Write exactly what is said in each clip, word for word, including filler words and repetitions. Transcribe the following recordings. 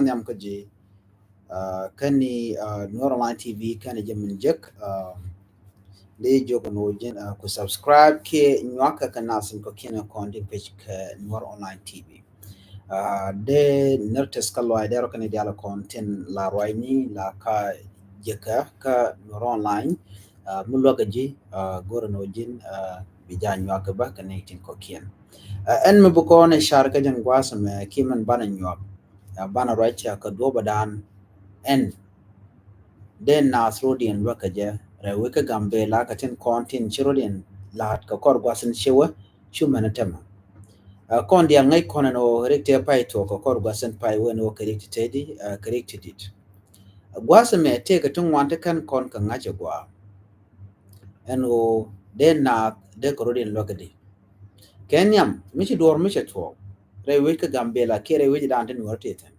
Nhiam kä ji̱, ah, kä ni, ah, Nuer Online T V kä ni jɛ min jek, ah, dee jiök ni wä ji̱n, ah, ku subscribe kiɛ nyuak kä kä nasin kɔ kiɛn kɔn di page kä Nuer Online T V. Ah, dee ner tes kä luay dee rɔ kä ni dial kɔn tin la ruay ni la ka jek kä Nuer Online. Ah, mi luäk ji̱, ah, go̱r ni wä ji̱n, ah, bi ja nyuak kä bä kä ni tin kɔ kiɛn. Ah, ɛn mi bi kɔn ɛ car kä jɛn guas mɛ ki mɛn banɛ nyuak. Ah, banɛ ruac kä duɔbä dan ɛn. Dee naath rodiɛn luäk kä jɛ rɛ wek kä Gambela kä tin kɔn tin ci rodiɛn laat kä kɔr guasin ci wä cu mɛn tämɛ. Ah, kɔn dial ŋäc kɔn ɛn ɣöö rik tëë pay tuɔk kä kɔr guasin pay wen ɣöö kɛ rik ti tëëdi, ah, kɛ rik ti dit. Gua̱th ɛmɛ tëëkɛ ti ŋuan ti kɛn kɔn kɛ ŋa̱c ɛ gua̱a̱. Ɛn ɣöö dee naath dee kɛ rot in luäk di. Kɛ nhiam mi ci duɔ̱ɔ̱r mi cɛ tuɔɔk rɛy wec kä Gambela kiɛ rɛy wec dan ti Nuɔ̱ɔ̱r tëë thi̱n.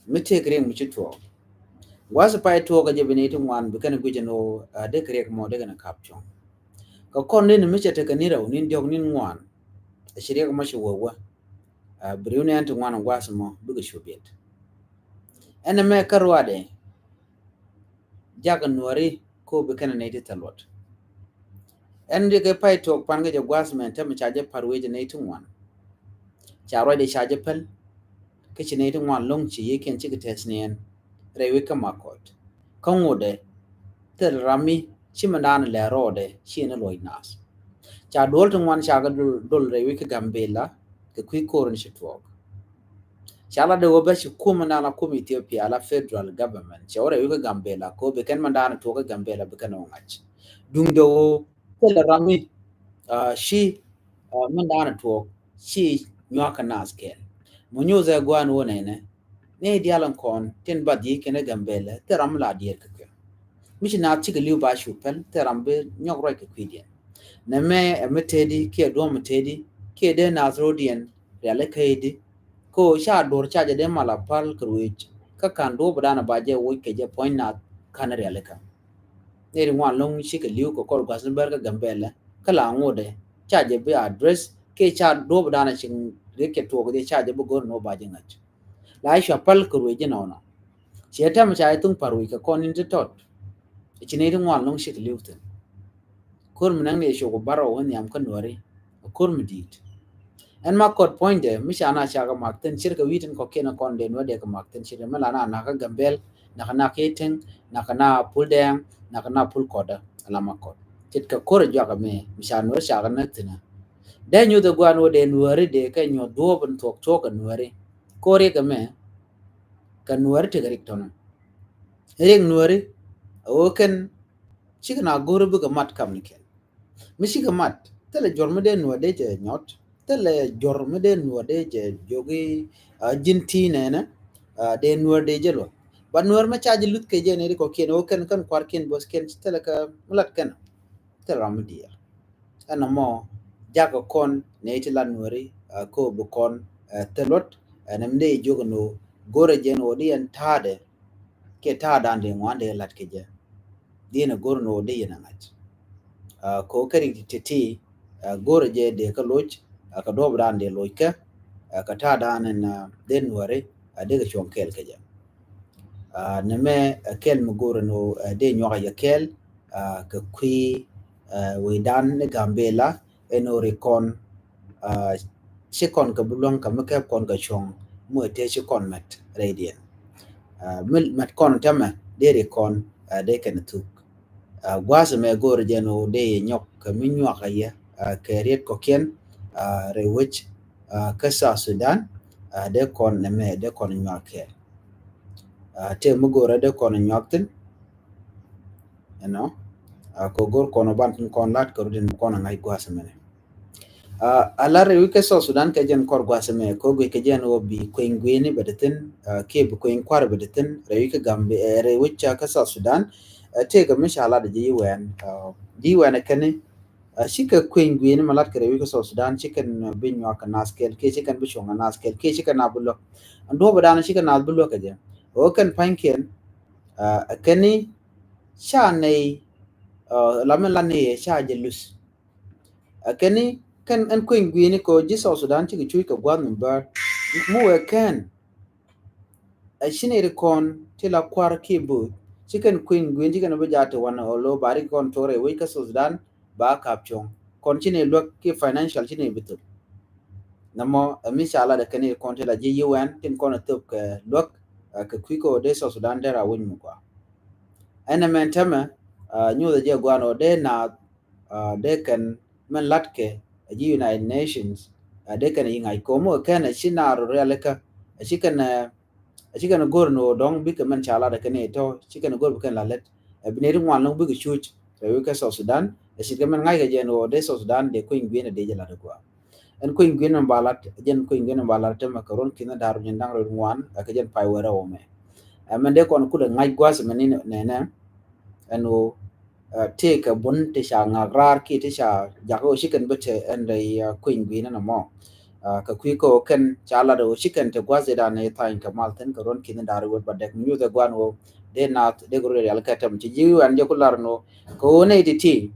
Mi tëëkɛ riɛk mi ci tuɔɔk. Gua̱th pay tuɔɔk ɛ jɛ bi ni ti ŋuan bi kɛn guic ɛn ɣöö, ah, dee kɛ riɛk mɔ dee kɛn kap cuɔ̱ŋ. Kɛ kɔn ni ni mi cɛ tekɛ ni rɛw ni diɔ̱k ni ŋuan. Ɛ ci riɛk mɔ ci wee wee. Ah, bi riw ni ɛn ti ŋuan gua̱th mɔ bikɛ cu biɛt. Ɛn ɛmɛ kä ruaadɛ jakɛ Nuɔri ko bi kɛn nɛy ti thil luɔt. Ɛn di kɛ pay tuɔk pan kɛ jɛ gua̱th mɛ tɛmɛ ca jɛ par wecɛ nɛy ti ŋuan. Ca ruacdɛ ca jɛ päl. Kä ci nɛy ti ŋuan lo̱ŋ ci yiëkiɛn cikɛ tɛth niɛn rɛy wec kä Makɔt. Kä ŋotdɛ thil ram mi ci mɛn daanɛ lɛ rɔɔdɛ ci ni luɔc naath. Ca duɔl ti ŋuan ca kɛ dol, dol rɛy wec kä Gambela kɛ kui̱ ko̱r ni ci tuɔɔk. Ca la dee wä bä ci kum mɛn daanɛ kum Ethiopia la federal government cɛ wä rɛy wec kä Gambela ko bi kɛn mɛn daanɛ tuɔɔk kä Gambela bi kɛn wä ŋa̱c. Duŋdɛ wä thil ram mi, ah, ci, ah, mɛn daanɛ tuɔɔk ci nyuak kä naath kɛɛl. Mɔ nyuuth ɛ gua̱a̱n wä nɛnɛ. Ni dial in kɔn tin bath yi kɛn ɛ Gambela thil ram la diɛɛr kɛ kuɛ. Mi ci naath cikɛ li̱w ba cu päl thil ram bi nyɔk ruac kɛ kui̱diɛn. Nɛmɛ ɛ mi tëëdi kiɛ duɔ̱m mi tëëdi kiɛ dee naath rodiɛn rialikä i̱di. Ko ca duɔ̱r ca jɛ dee mal a pal kɛ ruec kä ka̱n duɔ̱ɔ̱p dan a ba jɛ woc kɛ jɛ puɔ̱ny naath ka̱n rialikä. Nɛy ti ŋuan lo̱ŋ cikɛ li̱w kɛ kɔr gua̱th ni bär kä Gambela kä la ŋotdɛ ca jɛ bi address kiɛ ca duɔ̱ɔ̱p dan a ci riɛk kɛ tuɔɔk jɛ ca jɛ bi go̱r ni wä ba jɛ ŋa̱c. La cua pal kɛ ruec inɔnɔ. Ciɛ tɛm ca jɛ thuŋ par wi̱c kɛ kɔn in ti tɔt. Ci nɛy ti ŋuan lo̱ŋ cikɛ li̱w thi̱n. Ko̱r mi näŋ ni cuk bärɔw wä nhiam kä Nuɔri. Ko̱r mi di̱i̱t. Ɛn Makɔt puɔ̱nydɛ mi ca na cakɛ mak thi̱n cirkɛ wi̱i̱ tin kɔ̱kiɛn kɔn dee Nuɔri dee kɛ mak thi̱n cirkɛ mi la na nakä Gambel, nakä na Keteŋ, nakä na Pul Dɛɛŋ, nakä na Pul Kɔtdä ala Makɔt. Ce̱tkɛ ko̱r ɛ juakä mi mi ca Nuɔri cakɛ näk thi̱n. Dee nyuth ɛ gua̱a̱n wä dee Nuɔri dee kɛ nyuɔth duɔ̱ɔ̱p in thuɔ̱k thuɔ̱k ɛ Nuɔri. Ko̱r riɛk ɛmɛ kɛ Nuɔri tekɛ rik tɔnɔ. Riɛk Nuɔri ɛ wä kɛn cikɛ na go̱r bikɛ mat kam ni kɛn. Mi cikɛ mat thilɛ juɔr mi dee Nuɔr dee jɛ nyɔt. Thilɛ juɔr mi dee Nuɔr dee jɛ jogi, ah, ji̱n ti nɛnɛ, ah, dee Nuɔr dee jɛ luɔth. Ba Nuɔr mi ca jɛ luth kɛ jɛ ni ri kɔkiɛn wä kɛn kɛn kuarkiɛn bɔthkiɛn thilɛ kɛ mi lat kɛn. Thilɛ ram mi diɛɛr. Ɛn ɛmɔ jakɛ kɔn nɛy ti lat Nuɔri, ah, ko bi kɔn, ah, thil luɔt, ah, ɛn ɛm dee jiök ni wä go̱rɛ jɛ ni wä di ɛn ta̱a̱dɛ. Kiɛ ta̱a̱dan dee ŋuan dee lat kɛ jɛ. Diɛn ɛ go̱r ni wä dee yɛn ɛ ŋa̱c. Ah, ko kɛ rik ti ti, ah, go̱r jɛ dee kä loc, ah, kɛ duɔ̱ɔ̱p dan dee loc kɛ, ah, kɛ ta̱a̱dan ɛn, ah, dee Nuɔri, ah, dee kɛ cuɔ̱ŋ kɛɛl kɛ jɛ. Ah, nɛmɛ, ah, kɛɛl mi go̱r ni wä, ah, dee nyuak jɛ kɛɛl, ah, kɛ kui̱, ah, wecdan ni Gambela, ɛn ɣöö rik kɔn, ah, ci kɔn kɛ bi luäŋ kɛ mi kɛp kɔn kɛ cuɔ̱ŋ mi wee tëë ci kɔn mɛt rɛydiɛn. Ah, mi mɛt kɔn tämɛ dee rik kɔn, ah, dee kɛn thuk. Ah, gua̱a̱th ɛmɛ go̱o̱r jɛn ɣöö dee yɛ nyɔk kɛ mi nyuak a yɛ, ah, kɛ riet kɔ̱kiɛn, ah, rɛy wec, ah, kä South Sudan, ah, dee kɔn nɛmɛ dee kɔn nyuak kɛɛl. Ah, tëë mi go̱o̱rä dee kɔn nyuak thi̱n. Ɛnɔ, ah, kɛ go̱r kɔn ɔ ban tin kɔn lat kɛ rut in kɔn a ŋa̱c gua̱a̱th ɛmɛnɛ. Ah, a lar rɛy wec kä South Sudan kɛ jɛn kɔr gua̱a̱th ɛmɛ kɛ guic kɛ jɛn wä bi kueny gui̱ni bɛ di thi̱n, ah, kiɛ bi kueny kua̱r bɛ di thi̱n rɛy wec kä Gambi, eh, rɛy wec kä South Sudan. Eh, tëëkɛ mi ca lat ji̱ wɛn, ah, ji̱ wɛn ɛ kɛni, ah, cikɛ kueny gui̱ni ma lat kɛ rɛy wec kä South Sudan cikɛn, ah, bi nyuak kɛ naath kɛl kiɛ cikɛn bi cuɔ̱ŋ kɛ naath kɛl kiɛ cikɛn naath bi luäk. Ɛn duɔ̱ɔ̱p ɛ dan cikɛn naath bi luäk kɛ jɛ. Ɣöö kɛn pa̱nykiɛn, ah, ɛ kɛni ca nɛy, ah, la mi la nɛy ɛ ca jɛ luth. Ɛ kɛni kɛn ɛn kueny gui̱ni kɛ ɣöö ji̱ South Sudan cikɛ cuc kɛ gua̱a̱th mi bäär. Mi wee kɛn Ɛ ci nɛy ti kɔn ti la kua̱r kiɛ bo̱o̱th, ci kɛn kui̱ny gui̱n, ci kɛn bi jaat ti wanɛ ɣöö lo̱ ba ri kɔn tuɔrɛ wec kä South Sudan ba kap cuɔ̱ŋ. Kɔn ci nɛy luäk kiɛ financial ci nɛy bi thöp. Nɛmɔ ɛ mi ca lat ɛ kɛn nɛy ti kɔn ti la ji̱ U N tin kɔn ɛ thöp kɛ luäk, ɛ, kɛ kui̱ kä ɣöö dee South Sudan dee ra wec mi gɔaa. Ɛn ɛ mɛn täämɛ, ɛ, nyuuth ɛ jɛ gua̱a̱n ɣöö dee naath, ɛ, dee kɛn mɛn latkɛ ɛ ji̱ United Nations, ɛ, dee kɛn ɛ yi ŋa̱c ko̱o̱m ɛ kɛn ɛ ci naar rialikä, ɛ ci kɛn ɛ, ɛ ci kɛn ɛ go̱r ni ɣöö dɔ̱ŋ bikɛ mɛn ca lat ɛ kɛn ɛ tɔ̱, ci kɛn ɛ go̱r bi kɛn la lät. Ɛ bi nɛy ti ŋuan lo̱ŋ bikɛ cuc rɛy wec kä South Sudan, ɛ ci kɛ mɛn ŋa̱ckɛ jɛ ni ɣöö dee South Sudan dee kui̱ny gui̱n ɛ dee jɛ lat ɛ gua̱a̱. Ɛn kui̱ny gui̱n mɛn ba lat, jɛn kui̱ny gui̱n mɛn ba lat täämɛ kɛ ruɔ̱n ki̱n da̱r wi̱cdɛ da̱ŋ rɛw wi̱cdɛ ŋuan, ɛ kɛ jɛn pay wärä wä mɛ. Ɛ mɛn dee kɔn kulɛ ŋa̱c gua̱a̱th mɛn ni nɛnɛ, ɛn ɣöö, ɛ, tëëkɛ bun ti ca ŋak raar kiɛ ti ca jakä ɣöö ci kɛn bi te ɛn rɛy, ɛ, kui̱ny gui̱n ɛn ɛmɔ. Ɛ, kɛ kui̱ kä ɣöö kɛn ca lat ɣöö ci kɛn te gua̱a̱th ëëdan ɛ tha̱a̱ny kɛ mal thi̱n kɛ ruɔ̱n ki̱n da̱r wi̱cdɛ bädäk, mi nyuuth ɛ gua̱a̱n ɣöö dee naath dee kɛ röt rialikä täämɛ. Ci ji̱ U N jɛ ku lar ni ɣöö kɛ ɣöö nɛy ti̱ti̱,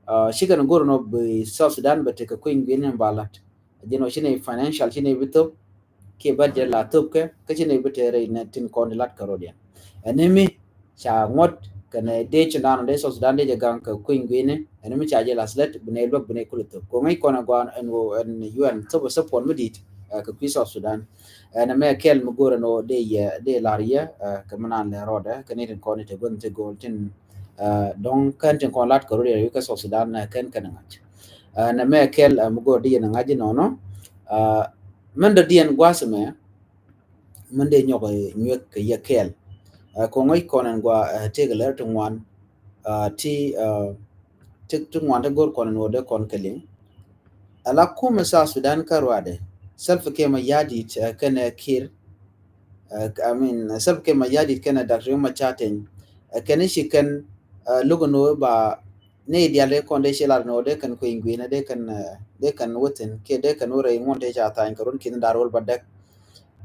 ɛ, ci kɛn go̱r ni ɣöö bi South Sudan bɛ te kɛ kui̱ny gui̱n ɛn ba lat. Jɛn ɣöö ci nɛy financial ci nɛy bi thöp, kiɛ bä jɛ la thöp kɛ, kä ci nɛy bi te rɛy nɛ tin kɔn ti lat kɛ rɔ̱diɛn. Ɛn ni mi ca ŋuɔ̱t kɛnɛ dee ci naan ɔ dee South Sudan dee jɛ gaŋ kɛ kui̱ny gui̱ni, ɛn ni mi ca jɛ la lät bi nɛy luäk bi nɛy kulɛ thöp. Kɛ ɣöö ŋäc kɔn ɛ gua̱a̱n ɛn ɣöö ɛn U N thöp ɛ support mi di̱i̱t, ɛ, kɛ kui̱ South Sudan. Ɛn ɛmɛ kɛl mi go̱o̱rɛ ni ɣöö dee yɛ, dee lar yɛ, ɛ, kɛ mi naan lɛ rɔɔdɛ, kɛ ni tin kɔn ti te gua̱n ti go̱o̱l tin, ɛ, dɔ̱ŋ kɛn tin kɔn lat kɛ rɔ̱diɛn wi̱i̱ kä South Sudan, ɛ, kɛn kɛn ŋa̱c. Ɛ, nɛmɛ kɛl, ɛ, mi go̱o̱r di yɛn ŋa̱c inɔnɔ. Ɛ, mɛn dɔ̱diɛn gua̱a̱th ɛmɛ, mɛn dee nyɔk, ɛ, nyuek kɛ yɛ kɛɛl. Ɛ, kɛ ɣöö ŋäc kɔn ɛn gɔaa, ɛ, tëëkɛ lär ti ŋuan, ɛ, ti, ɛ, ti, ti ŋuan ti go̱o̱r kɔn ɛn ɣöö dee kɔn kɛ liŋ. Ala kumɛ South Sudan kä ruaadɛ, Salva Kiir Mayardit, ɛ, kɛnɛ Kiir, ɛ, I mean, Salva Kiir Mayardit kɛnɛ Doctor Riek Machar Teny, ɛ, kɛn i̱ ci kɛn, ɛ, luk ni ɣöö ba nɛy diaal dee kɔn dee ci lar ni ɣöö dee kɛn kui̱ny gui̱nä, dee kɛn, ɛ, dee kɛn wä thi̱n kiɛ dee kɛn wä rɛy ŋuɔ̱n tëë ca tha̱a̱ny kɛ ruɔ̱n ki̱n da̱r wäl bädäk.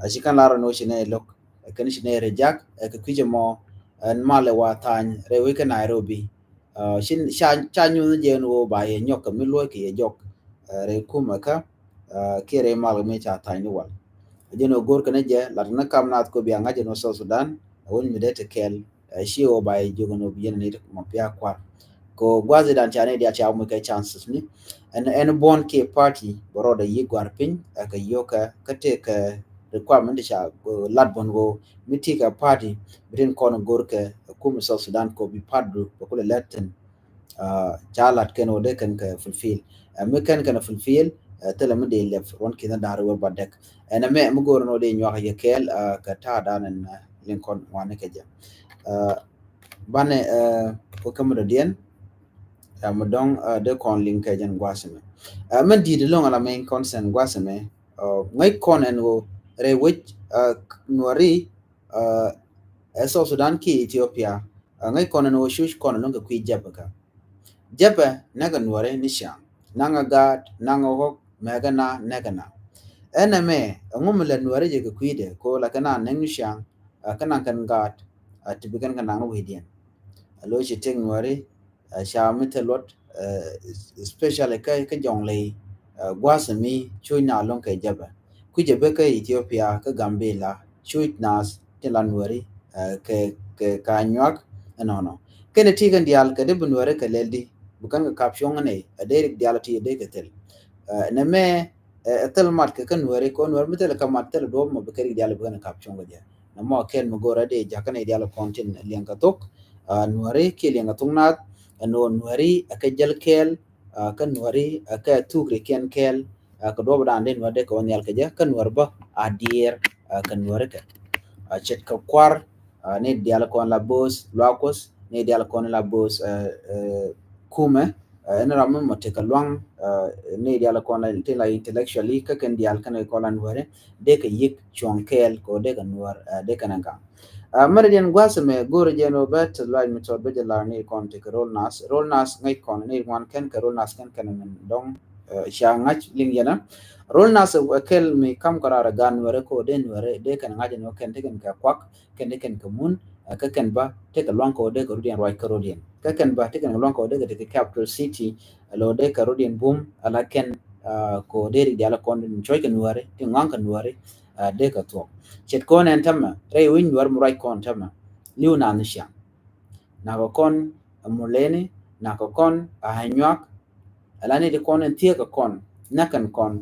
Ɛ, ci kɛn lar ni ɣöö ci nɛy lo̱k, ɛ, kɛn ci nɛy reject, ɛ, kɛ kui̱c ɛmɔ, ɛ, malɛ wa tha̱a̱ny rɛy wec kä Nairobi. Ɛ, ci, ca, ca nyuɔ̱th jɛ ni ɣöö ba yɛ nyɔk kɛ mi luɔ̱c kɛ yɛ jɔk, ɛ, rɛy kumɛ kä, ɛ, kiɛ rɛy mal kɛ mi ca tha̱a̱ny ni wal. Ɛ jɛn ɣöö go̱o̱r kɛn jɛ lat ni kam naath kɛ ɣöö bia ŋa̱c ɛn ɣöö South Sudan, ɛ, wec mi dee te kɛɛl, ɛ, ci ɣöö ba yɛ jiök ɛn ɣöö bi yɛn ni mɔ pia kua̱r. Kɛ ɣöö gua̱a̱th i̱dan ca nɛy diaal ca wä muc kɛ chances ni. Ɛn, ɛn buɔ̱n kiɛ party bɛ rɔɔdɛ yi̱k gua̱a̱r piny, ɛ, kɛ yio̱kɛ kä tëëkɛ requirement ca, ɛ, lat buɔ̱n ɣöö mi tëëkɛ party bi tin kɔn go̱o̱rkɛ, ɛ, kumɛ South Sudan kɛ ɣöö bi party du bɛ kulɛ lät thi̱n. Ɛ, ca lat kɛn ɣöö dee kɛn kɛ fulfill. Ɛ, mi kɛn kɛn fulfill, ɛ, thilɛ mi dee lɛp ruɔ̱n ki̱n da̱r wäl bädäk. Ɛn ɛmɛ mi go̱o̱r ɛn ɣöö dee nyuak yɛ kɛɛl, ɛ, kɛ ta̱a̱dan ɛn, ɛ, liŋ kɔn ŋuani kɛ jɛ. Ɛ, banɛ, ɛ, kɛ mi dɔ̱diɛn, ɛ, mi dɔ̱ŋ, ɛ, dee kɔn liŋ kɛ jɛn gua̱a̱th ɛmɛ. Ɛ, mɛn di̱i̱t ɛlɔ̱ŋ ala main concern gua̱a̱th ɛmɛ. Ɛ, ŋäc kɔn ɛn ɣöö rɛy wec, ɛ, Nuääri, ɛ, ɛ South Sudan kiɛ Ethiopia, ɛ, ŋäc kɔn ɛn ɣöö cuc kɔn ɛlɔ̱ŋ kɛ kui̱ Jɛpɛ kä. Jɛpɛ näkɛ Nuääri ni ciaŋ, naŋɛ gaat, naŋɛ ɣɔ̱k, mɛkɛ na, näkɛ na. Ɛn ɛmɛ, ɛŋu mi lät Nuääri jɛ kɛ kui̱dɛ, kɛ ɣöö la kɛ na näk ni ciaŋ, ɛ, kä naŋ kɛn gaat, ɛ, ti bi kɛn kɛ naŋ wi̱i̱diɛn. Ɛ lo̱c ci tëk Nuääri, ɛ, ca mi thil luɔt, ɛ, especially kä, kä Jɔŋley, ɛ, gua̱a̱th mi cuc na lo̱ŋ kɛ Jɛpɛ. Kui̱cɛ bä kä Ethiopia, kä Gambela, cuc naath tin la Nuääri, ɛ, kɛ, kɛ, kɛ Anyuak, ɛnɔnɔ. Kɛnɛ ti kɛn diaal kɛ dee bi Nuääri kɛ lɛl di, bi kɛn kɛ kap cuɔ̱ŋ nɛy, ɛ dee rik diaal ti ɛ dee kɛ thil. Ɛ, nɛmɛ, ɛ, ɛ thil mat kɛ kä Nuääri, kɛ ɣöö Nuääri mi thil kɛ mat thil duɔ̱ɔ̱p mɔ bi kɛ rik diaal bi kɛn kap cuɔ̱ŋ kɛ jɛ. Nɛmɔ kɛn mi go̱o̱rä dee jakä nɛy diaal kɔn tin liɛŋ kɛ thok, ɛ, Nuääri kiɛ liɛŋ kɛ thok naath, ɛn ɣöö Nuääri ɛ kɛ jäl kɛɛl, ɛ, kä Nuääri ɛ kɛ thuk rikiɛn kɛɛl, ɛ, kɛ duɔ̱ɔ̱p dan dee Nuääri dee kɛ wä nhial kɛ jɛ, kä Nuääri bä a diɛɛr, ɛ, kɛ Nuääri kɛ. Ɛ, ce̱tkɛ kua̱r, ɛ, nɛy diaal kɔn la bo̱o̱th luaak Kuɔth, nɛy diaal kɔn la bo̱o̱th, ɛ, ɛ, kumɛ, ɛ, ɛn ram mi mɔ tekɛ luaŋ, ɛ, nɛy diaal kɔn la tin la intellectually, kä kɛn diaal kɛn kɔn la Nuääri, dee kɛ yi̱k cuɔ̱ŋ kɛɛl kɛ ɣöö dee kɛ Nuäär, ɛ, dee kɛn ɛ gaŋ. Ɛ, mɛn diɛn gua̱a̱th ɛmɛ go̱o̱rä jɛ ɛn ɣöö bä te luaac mi tɔt bä jɛ lar ni kɔn tekɛ Rol Nath. Rol Nath ŋäc kɔn ni ŋuan kɛn kɛ Rol Nath kɛn kɛn min dɔ̱ŋ, ɛ, ca ŋa̱c liŋ yɛn ɛ. Rol Nath ɛ kɛl mi kam kɛ raar ɛ gaat Nuääri kɛ ɣöö dee Nuääri dee kɛn ŋa̱c ɛn ɣöö kɛn tekɛn kɛ kuak, kɛn tekɛn kɛ mun, ɛ, kä kɛn bä tekɛ luaŋ kɛ ɣöö dee kɛ rɔ̱diɛn ruac kä rɔ̱diɛn. Kä kɛn bä tekɛn kɛ luaŋ kɛ ɣöö dee kɛ tekɛ capital city, ɛ, lɔ dee kɛ rɔ̱diɛn bum, ala kɛn, ɛ, kɛ ɣöö dee rik diaal kɔn tin cuɔ̱c kɛ Nuääri, tin ŋɔaŋ kɛ Nuääri, dee kɛ thuɔ̱k. Ce̱tkɔn ɛn tämɛ rɛy wi̱ny Nuäär mi ruac kɔn tämɛ li̱w naath ni ciaŋ. Nakä kɔn ɛ Murleni, nakä kɔn ɛ Anyuak, ala ni ti kɔn in thiekä kɔn, näkɛn kɔn.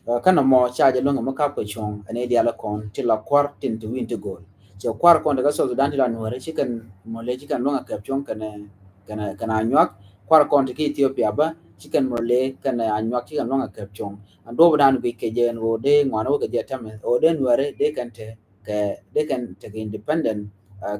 Kä nɔmɔ ca jɛ luäŋ mi kap kɛ cuɔ̱ŋ ɛ ni diaal kɔn ti la kua̱r tin ti wi̱n ti go̱o̱l. Cɛ kua̱r kɔn ti kä South Sudan ti la Nuääri, ci kɛn Murle, ci kɛn luäŋ ɛ kɛp cuɔ̱ŋ kɛn, kɛn, kɛn Anyuak. Kua̱r kɔn ti kä Ethiopia bä, ci kɛn Murle kɛn Anyuak, ci kɛn luäŋ ɛ kɛp cuɔ̱ŋ. Ɛn duɔ̱ɔ̱p dan guic kɛ jɛ ɛn ɣöö dee ŋuan wä kɛ jɛ tämɛ, ɣöö dee Nuääri dee kɛn te kɛ dee kɛn tekɛ independent.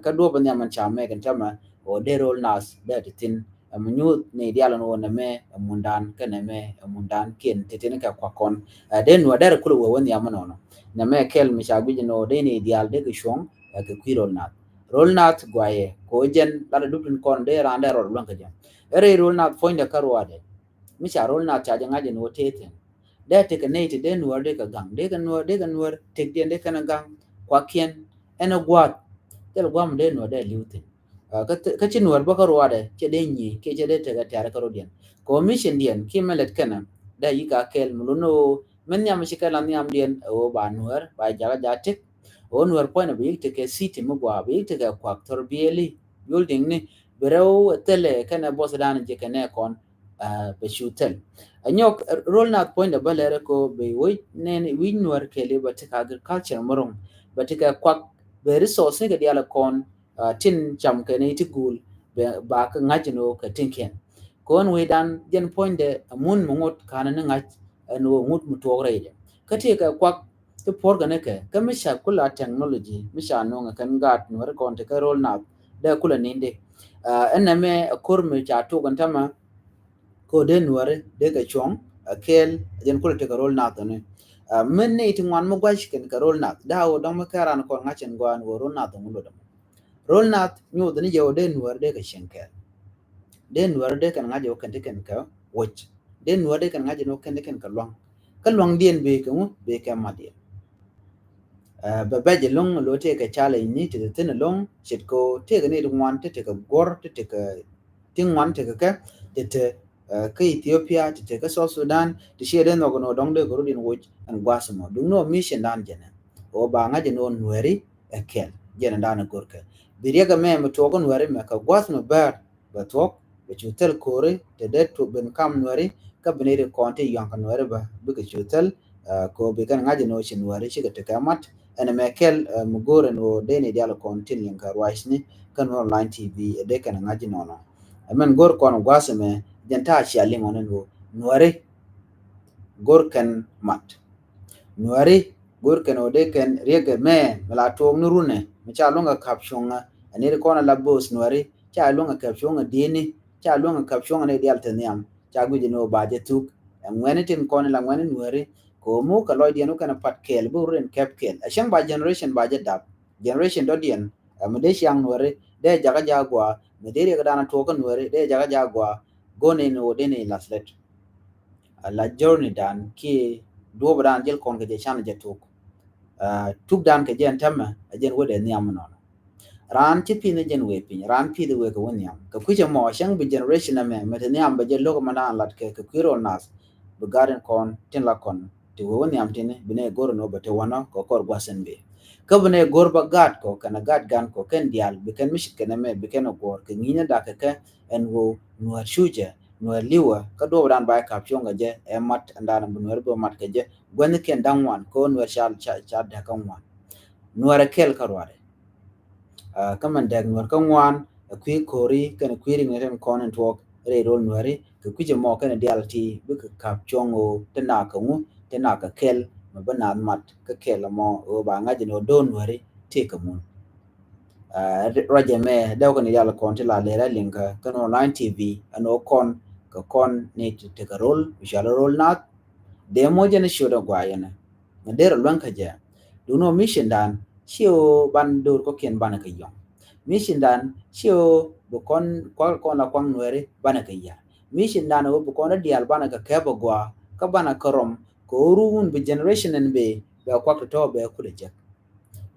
Kä duɔ̱ɔ̱p in nhiam ɛn ca mɛk ɛn tämɛ ɣöö dee ro̱l naath dee ti thi̱n. Ɛmɛ nyuuth ni diaal ɛn ɣöö nɛmɛ ɛ mundan, kä nɛmɛ ɛ mundan kiɛn ti thi̱n kɛ kuak kɔn. Dee Nuäär derɛ kulɛ wee wä nhiam ɛnɔnɔ. Nɛmɛ kɛl mi ca guic ɛn ɣöö dee ni diaal dee kɛ cuɔ̱ŋ ɛ kɛ kui̱ ro̱l naath. Ro̱l naath guayɛ kɛ ɣöö jɛn lat ɛ dup tin kɔn dee raan dee rɔɔd luäŋ kɛ jɛ. Ɛ rɛy ro̱l naath puɔ̱nydɛ kä ruaadɛ. Mi ca ro̱l naath ca jɛ ŋa̱c ɛn ɣöö tëë thi̱n. Dee tekɛ nɛy ti dee Nuäär dee kɛ gaŋ, dee kɛ Nuäär, dee kɛ Nuäär tekdiɛn dee kɛn ɛ gaŋ, kuakiɛn ɛn ɛ gua̱a̱th. Thil gua̱a̱th mi dee Nuäär dee li̱w thi̱n. Kä ci Nuäär bä kä ruaadɛ cɛ dee nyiey kiɛ cɛ dee tekɛ tɛ̈r kä rɔ̱diɛn. Kɛ ɣöö mission diɛn kiɛ mɛ lɛt kɛnɛ dee yi̱k a kɛl mi lun ɣöö mɛn nhiam mi ci kɛ la nhiamdiɛn ɛ ɣöö ba Nuäär ba jakä ja̱ tëk. Ɣöö Nuäär puɔ̱nydɛ bi yi̱k tekɛ city mi gua̱a̱, bi yi̱k tekɛ kuak thor biɛli building ni bi rɛw ɛ thilɛ kɛnɛ boss dan ji̱ kɛnɛ kɔn. Bɛ cu thil. Ɛ nyɔk ro̱l naath puɔ̱nydɛ bä lɛrɛ ko bɛ wi̱c nɛn wi̱c Nuäär kɛɛli bɛ tekɛ agriculture mɛ ro̱ŋ, bɛ tekɛ kuak, bɛ resource ni kɛ diaal kɔn tin cam kɛ ni ti guul bɛ ba kɛ ŋa̱c ni wä kɛ tiŋkiɛn. Kɔn wi̱dan jɛn puɔ̱nydɛ ɛ mun mi ŋot ka̱n ni ŋa̱c ɛn wä ŋut mi tuɔɔk rɛydɛ. Kä ti kɛ kuak ti puɔ̱r kɛ ni kɛ kä mi ca kula technology mi ca nuɔ̱ŋ kɛn gaat Nuäär kɔn ti kɛ ro̱l naath dee kula nindi. Ɛn nɛmɛ ɛ ko̱r mi ca tuk ɛn tämɛ. Ko dee Nuääri dee kɛ cuɔ̱ŋ ɛ kɛɛl ɛ jɛn kulɛ tekɛ ro̱l naath ni. Min ni ti ŋuan mi gua̱c kɛn kɛ ro̱l naath daa wä dɔ̱ŋ mi kɛn raan kɔn ŋa̱c ɛn gua̱a̱n wä ro̱l naath ŋun lotdɛ mɔ. Ro̱l naath nyuuth ni jɛ wä dee Nuääri dee kɛ cieŋ kɛɛl. Dee Nuääri dee kɛn ŋa̱c wä kɛn ti kɛn kɛ wec. Dee Nuääri dee kɛn ŋa̱c wä kɛn ti kɛn kɛ luaŋ. Kä luaŋdiɛn bee kɛ ŋu bee kɛ matdiɛn. Bɛ bɛc ɛlɔ̱ŋ lo̱ tëëkɛ challenge ni ti te thi̱n ɛlɔ̱ŋ ce̱tkɛ tëëkɛ ni ti ŋuan ti tekɛ guɔ̱r ti tekɛ ti ŋuan tekɛ kɛ ti te kä Ethiopia ti te kä South Sudan ti ciɛ dee nhɔk ɛn ɣöö dɔ̱ŋ dee kɛ rut in woc ɛn gua̱a̱th ɛmɔ duŋni ɣöö mission dan jɛnɛ ɣöö ba ŋa̱c ɛn ɣöö Nuääri ɛ kɛl jɛn ɛn dan ɛ go̱rkɛ bi riɛk ɛmɛ mi tuɔɔk kä Nuääri mɛ kɛ gua̱a̱th mi bäär. Bɛ thuɔ̱k bɛ cu thil ko̱ri te dee tuɔk ben kam Nuääri kä bi ni ri kɔn ti yɔ̱a̱ŋ kɛ Nuääri bä bikɛ cu thil. Ko bi kɛn ŋa̱c ɛn ɣöö ci Nuääri cikɛ tekɛ mat ɛn ɛmɛ kɛl mi go̱o̱r ɛn ɣöö dee ni diaal kɔn tin liŋ kɛ ruacni kä Nuer Online T V ɛ dee kɛn ŋa̱c ɛnɔnɔ. Ɛmɛn go̱o̱r kɔn gua̱a̱th ɛmɛ jɛn ta̱a̱ cia liŋ ɣɔn ɛn ɣöö Nuääri go̱o̱r kɛn mat. Nuääri go̱o̱r kɛn ɣöö dee kɛn riɛk ɛmɛ mi la tuɔɔk ni runɛ mi ca luäŋ kɛ kap cuɔ̱ŋä ɛn ri kɔn ɛ la bo̱o̱th Nuääri ca luäŋ kɛ kap cuɔ̱ŋä dieni ca luäŋ kɛ kap cuɔ̱ŋä ni diaal te nhiam. Ca guic ni wä ba jɛ thuk ɛ ŋuɛni tin kɔn ila ŋuɛni Nuääri. Kɛ wä muk kɛ lɔcdiɛn wä kɛn pat kɛɛl bi wä rin kɛp kɛɛl ɛ cäŋ ba generation ba jɛ dap. Generation dɔ̱diɛn ɛ mi dee ciaŋ Nuääri dee jakä ja̱ gua̱a̱ mi dee riɛk dan tuɔɔk kä Nuääri dee jakä ja̱ gua̱a̱. Go̱n in wä dee ni lath lɛt. Ɛ la journey dan kiɛ duɔ̱ɔ̱p dan jɛl kɔn kɛ jɛ can jɛ tuk. Tuk dan kɛ jɛ ɛn tämɛ ɛ jɛn wä dee nhiam nɔnɔ. Raan ci pi̱th ni jɛn wee piny raan pi̱th wee kɛ wä nhiam kɛ kui̱c ɛmɔ cäŋ bi generation ɛmɛ mɛ te nhiam bɛ jɛ lo̱k ɛmɛ naan lat kɛ kɛ kui̱ rol nath. Bi gat in kɔn tin la kɔn ti wee wä nhiam tini bi ne go̱r ɛn wä bɛ te wänɔ kɛ kɔr gua̱th in bi kä bi ne go̱r bä gat kɔ kɛn gat gan kɔ kɛn diaal bi kɛn mi cit kɛn ɛmɛ bi kɛn ɛ guɔ̱r kɛ ŋi̱i̱n ɛ dak kɛ kɛ ɛn wä Nuäär cucɛ Nuäär li̱wä kä duɔ̱ɔ̱p dan ba ɛ kap cuɔ̱ŋ kɛ jɛ ɛ mat ɛn dan bi Nuäär bi mat kɛ jɛ guäthnikiɛn da̱ŋ ŋuan kɛ wä Nuäär ca ca ca däk kä ŋuan. Nuäär ɛ kɛl kä ruaadɛ. Kä mɛn dɛk Nuäär kä ŋuan ɛ kui̱ ko̱ri kɛn kui̱ rik ni tɛn kɔn in tuɔɔk rɛy rol Nuääri kɛ kui̱c ɛmɔ kɛn diaal ti bikɛ kap cuɔ̱ŋ ɣöö ti nak kɛ ŋu ti nak kɛ kɛl mɛ bi naath mat kä kɛl ɛmɔ ɣöö ba ŋa̱c ɛn ɣöö do̱r Nuääri tëëkɛ mun. Ruac ɛmɛ dee wä kɛn diaal kɔn ti la lɛr ɛ liŋ kä kɛn online T V ɛn ɣöö kɔn kɛ kɔn ni ti tekɛ rol bi cual rol naath. Dee mɔ jɛn i̱ ciöt ɛ guay ɛnɛ. Mɛ derɛ luäŋ kä jɛ. Duŋni ɣöö mission dan ci ɣöö ban do̱r kɔ̱kiɛn banɛ kɛ yɔ̱ŋ. Mission dan ci ɣöö bi kɔn kuak kɔn la kuaŋ Nuääri banɛ kɛ yär. Mission dan ɣöö bi kɔn rɔ diaal banɛ kɛ kɛp ɛ gua̱a̱ kä banɛ kɛ rɔm kɛ ɣöö run bi generation ɛn bee bɛ kuak tɔ̱tɔ̱ bɛ kulɛ jek.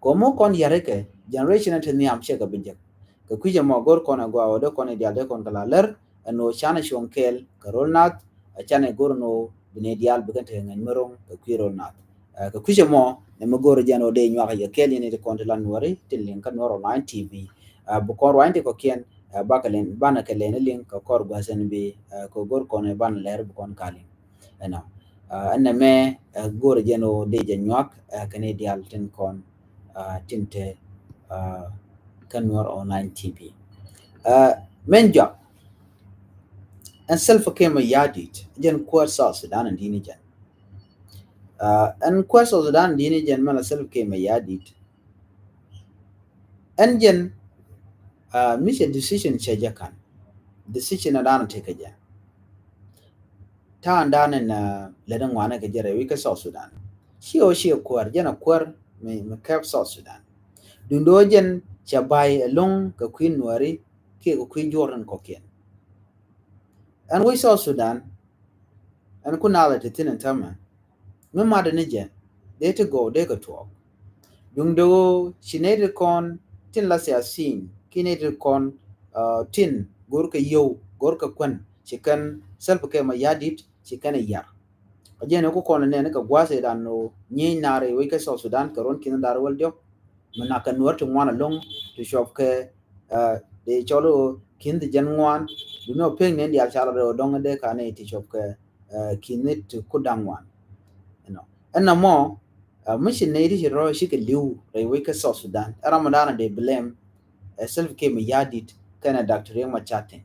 Kɛ ɣöö mi kɔn yär ikɛ generation ɛn te nhiam cɛ kɛ bi jek. Kɛ kui̱c ɛmɔ go̱r kɔn ɛ gua̱a̱ ɣöö dee kɔn i̱ diaal dee kɔn kɛ la lär ɛn ɣöö canɛ cuɔ̱ŋ kɛɛl kɛ rol naath. Ɛ canɛ go̱r ɛn ɣöö bi ni diaal bi kɛn tekɛ ŋäc mi ro̱ŋ kɛ kui̱ rol naath. Kɛ kui̱c ɛmɔ Nɛ mi go̱o̱r jɛn ɔ dee nyuak yɛ kɛɛl yɛn ti kɔn ti la Nuɔri tin liŋ kä Nuɔr Online T V. Bi kɔn ruany ti kɔkiɛn bakɛ lɛn banɛ kɛ lɛn liŋ kɛ kɔr gua̱th ɛn bi kɛ go̱o̱r kɔn banɛ lɛr bi kɔn ka liŋ. Ɛnɔ ɛn nɛ mɛ go̱o̱r jɛn ɔ dee jɛ nyuak kɛ ni dial tin kɔn tin te kä Nuɔr Online T V. Mɛn jɔak ɛn Salva Kiir Mayardit jɛn kuäär South Sudan ɛn dini jɛn. Ɛn kuäär South Sudan dini jɛn mɛn la Salva Kiir Mayardit. Ɛn jɛn mi cɛ decision cɛ jɛ kan. Decision a dan tekɛ jɛ. Ta̱a̱ dan ɛn lɛ dee ŋuanɛ kɛ jɛ rɛy wi̱c kä South Sudan. Ci ɔ ci ɛ kuäär jɛn a kuäär mi kɛp South Sudan. Dundo jɛn cɛ bay ɛlɔ̱ŋ kɛ kui̱ Nuɔri kiɛ kɛ kui̱ juɔr in kɔkiɛn. Ɛn wi̱c South Sudan ɛn ku nalɛ ti thin ɛn tämɛ mi matdɛ ni jɛ dee ti gɔw dee kɛ tuɔɔk. Duŋdɛ ɣöö ci nɛy ti kɔn tin la siasin ki nɛy ti kɔn tin go̱rkɛ yio̱w go̱rkɛ kuän ci kɛn Salva Kiir Mayardit ci kɛn ɛ yar. Kä jɛn ɛ ku kɔn ɛ nɛn kɛ gua̱a̱th ɛ dan ɣöö nyieny naar ɛ wec kä South Sudan kɛ ruɔ̱n ki̱n da̱r wäl diɔ̱k. Mi nak kɛ Nuɔr ti ŋuan ɛlɔ̱ŋ ti cuɔp kɛ dee cɔl ɣöö ki̱n ti jɛn ŋuan. Duni ɔ pek nɛn diaal ca la rɛw dɔ̱ŋ dee ka nɛy ti cuɔp kɛ ki̱n ti ku da̱ŋ ŋuan. Ɛnɔ ɛn nɔmɔ mi ci nɛy ti ci rɔ ci kɛ li̱w rɛy wec kä South Sudan ɛ ram ɔ dan ɛ dee blame ɛ Salva Kiir Mayardit kɛnɛ Doctor Riek Machar Teny.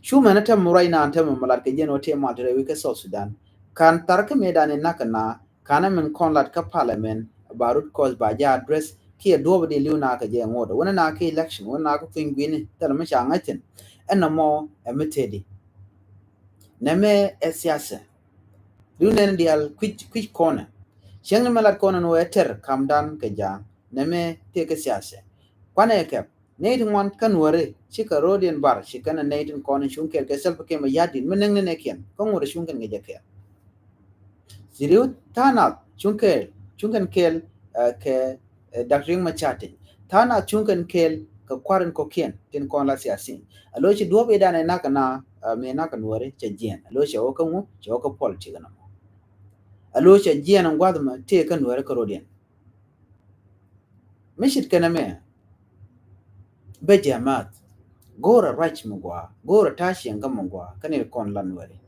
Cu mɛn ɛ tɛm ruac naan tɛm mɛ lat kɛ jɛn ɔ tɛm mal ti rɛy wec kä South Sudan. Kan thar kä mëë dan in nak kɛ na Kanɛ min kɔn lat kä parliament ba root cause ba jɛ address kiɛ duɔp di liw na kɛ jɛ ŋot wänɛ na kɛ election wänɛ na kɛ kui̱ny guini thil mi ca ŋäc thin. Ɛn nɔmɔ ɛ mi tedi nɛmɛ ɛ siasa. Liw nɛn dial kui̱c kui̱c kɔnɛ cieŋ ni mɛ lat kɔnɛ ni wɛ tɛr kamdan kɛ ja̱a̱ŋ nɛmɛ tëë kɛ siasa. Kuanɛ kɛp Nɛy ti ŋuan kä Nuɔri cikɛ ro̱diɛn bar ci kɛn a nɛy tin kɔn in cuŋ kɛɛl kɛ Salva Kiir Mayardit mi näŋ ni nɛkiɛn kä ŋuɔ̱t a cuŋ kɛn kɛ jɛ kɛɛl. Ci riw tha̱a̱ŋ nath cuŋ kɛɛl cuŋ kɛn kɛɛl kɛ Doctor Riek Machar Teny. Tha̱a̱ŋ nath cuŋ kɛn kɛɛl kɛ kua̱r in kɔ̱kiɛn tin kɔn la siasin. A lo̱c ci duɔ̱ɔ̱p idan ɛ nak kɛ na mëë nak kɛ Nuɔri cɛ jiɛn a lo̱c cɛ wä kä ŋu cɛ wä kä politik nɔmɔ. A lo̱c cɛ jiɛn in gua̱th mɛ tëë kä Nuɔri kä ro̱diɛn. Mi cit kɛn ɛmɛ bɛ jɛ math go̱o̱rɛ ruac mi gɔaa go̱o̱rɛ ta̱a̱ cieŋ kä mi gɔaa kä ni kɔn la Nuɔri.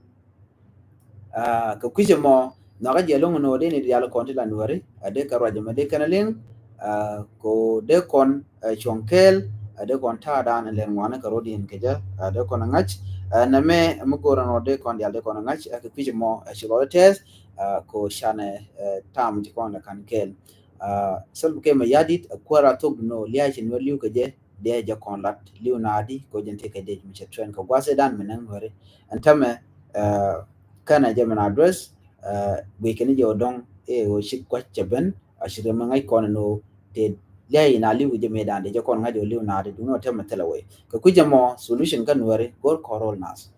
Kɛ kui̱cɛ mɔ nhɔakä jɛ lo̱ŋ ni wä dee ni diaal kɔn ti la Nuɔri a dee kɛ ruac ɛmɛ dee kɛn a liŋ. Kɛ dee kɔn cuɔ̱ŋ kɛɛl a dee kɔn ta̱a̱ dan lɛn ŋuani kɛ ro̱diɛn kɛ jɛ a dee kɔn a ŋa̱c. Nɛmɛ mi go̱o̱rɛ ni wä dee kɔn diaal dee kɔn a ŋa̱c kɛ kui̱cɛ mɔ ci lɔl tɛth. Kɛ canɛ tam ti kɔn la kan kɛɛl. Salva Kiir Mayardit a kuäär a thok duno lia̱a̱ ci Nuɔr li̱w kɛ jɛ diɛ jɛ kɔn lat li̱w naadi kɛ jɛn ti kɛ dec mi cɛ trend kɛ gua̱th idan mi näŋ Nuɔri. Ɛn tämɛ kɛnɛ jɛ min address guic kɛn jɛ ɔ dɔ̱ŋ ɛ ɣöö ci gua̱c cɛ ben a ci rɛ mi ŋäc kɔn ɛn ɣöö tëë lia̱a̱ in a li̱w kɛ jɛ mëë dan dee jɛ kɔn ŋa̱c ɣöö li̱w naadi duno tämɛ thilɛ wee kɛ kui̱cɛ mɔ solution kä Nuɔri go̱r kɔn rol nath.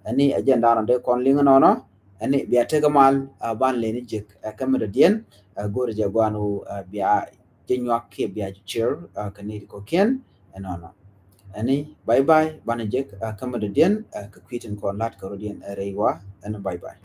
Ɛni a jɛn dan ɔ dee kɔn liŋ nɔnɔ. Ɛni bia tek mal a ban leni jek ɛ kä mi dɔ̱diɛn ɛ go̱r jɛ guan wu ɛ bia jɛ nyuak kiɛ bia jɛ cer ɛ kä ni kɔ̱kiɛn. Ɛnɔnɔ ɛni bye bye ban jek ɛ kä mi dɔ̱diɛn ɛ kä kui̱tin kɔn lat kä rɔ̱diɛn ɛ rɛy wa. Ɛni bye bye.